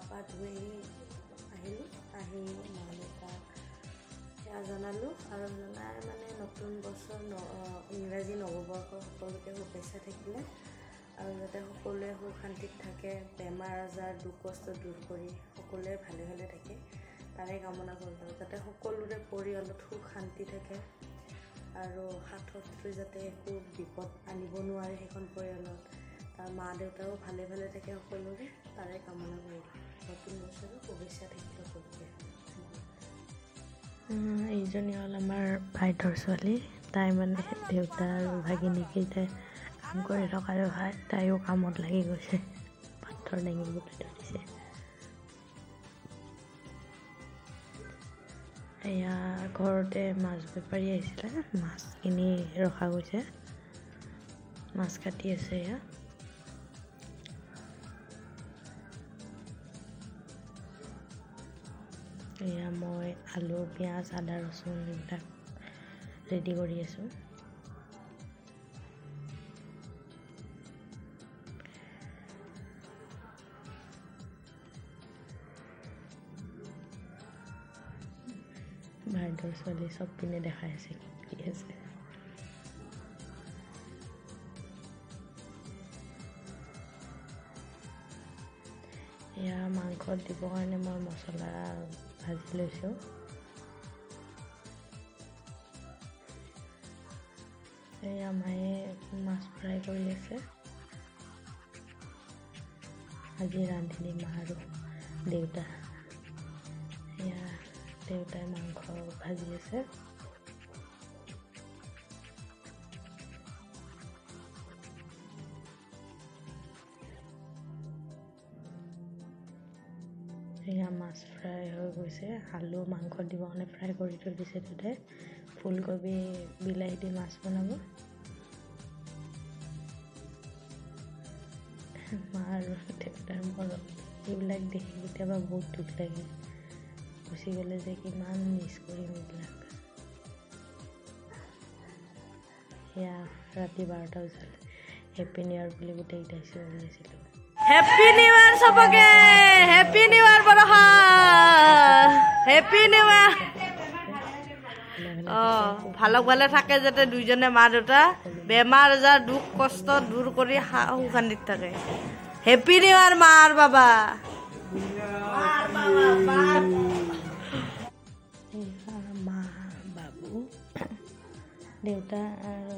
পা ধুই আহিলোঁ। আহি মা দেউতাক সেৱা জনালোঁ আৰু জনাই মানে নতুন বছৰ ইংৰাজী নৱবৰ্ষৰ সকলোকে শুভেচ্ছা থাকিলে আৰু যাতে সকলোৱে সুখ শান্তিত থাকে, বেমাৰ আজাৰ দুখ কষ্ট দূৰ কৰি সকলোৱে ভালে ভালে থাকে তাৰে কামনা কৰিলোঁ। যাতে সকলোৰে পৰিয়ালত সুখ শান্তি থাকে আৰু সাত শত্ৰুই যাতে একো বিপদ আনিব নোৱাৰে সেইখন পৰিয়ালত, তাৰ মা দেউতাও ভালে ভালে থাকে সকলোৰে তাৰে কামনা কৰিলোঁ। নতুন বছৰৰ শুভেচ্ছা থাকিল সকলোকে। এইজনী হ'ল আমাৰ বাইদেউৰ ছোৱালী। তাই মানে দেউতা আৰু ভাগিনীকেইটাই কাম কৰি থকাৰে ভাই তাইও কামত লাগি গৈছে, পাথৰ দাঙিবলৈ ধৰিছে। এয়া ঘৰতে মাছ বেপাৰী আহিছিলে, মাছ কিনি ৰখা গৈছে, মাছ কাটি আছে। এয়া এয়া মই আলু, পিঁয়াজ, আদা, ৰচুন এইবিলাক ৰেডি কৰি আছোঁ। বাইদেউৰ ছোৱালী চব পিনে দেখাই আছে কি আছে। এয়া মাংসত দিবৰ কাৰণে মই মছলা ভাজি লৈছোঁ। এয়া মায়ে মাছ ফ্ৰাই কৰি আছে। আজি ৰান্ধিনি মা আৰু দেউতা। এয়া দেউতাই মাংস ভাজি আছে। এয়া মাছ ফ্ৰাই হৈ গৈছে। আলু মাংস দিব কাৰণে ফ্ৰাই কৰি থৈ দিছে দেউতাই। ফুলকবি বিলাহী দি মাছ বনাব। মা আৰু দেউতাৰ মৰম এইবিলাক দেখি কেতিয়াবা বহুত দুখ লাগে, গুচি গ'লে যে কিমান মিছ কৰিম এইবিলাক। এয়া ৰাতি 12টা বজাত হেপী নিউ ইয়াৰ বুলি গোটেইকেইটাই চিঞৰি আছিলোঁ। হেপী নিউ ইয়াৰ চবকে, হেপী নিউ ইয়াৰ বৰষা, হেপী নিউ ইয়াৰ। ভালক ভালে থাকে যাতে দুইজনে মা দেউতা, বেমাৰ আজাৰ দুখ কষ্ট দূৰ কৰি সুখ শান্তিত থাকে। হেপী নিউ ইয়াৰ মা আৰু বাবা। মা, বাবু, দেউতা আৰু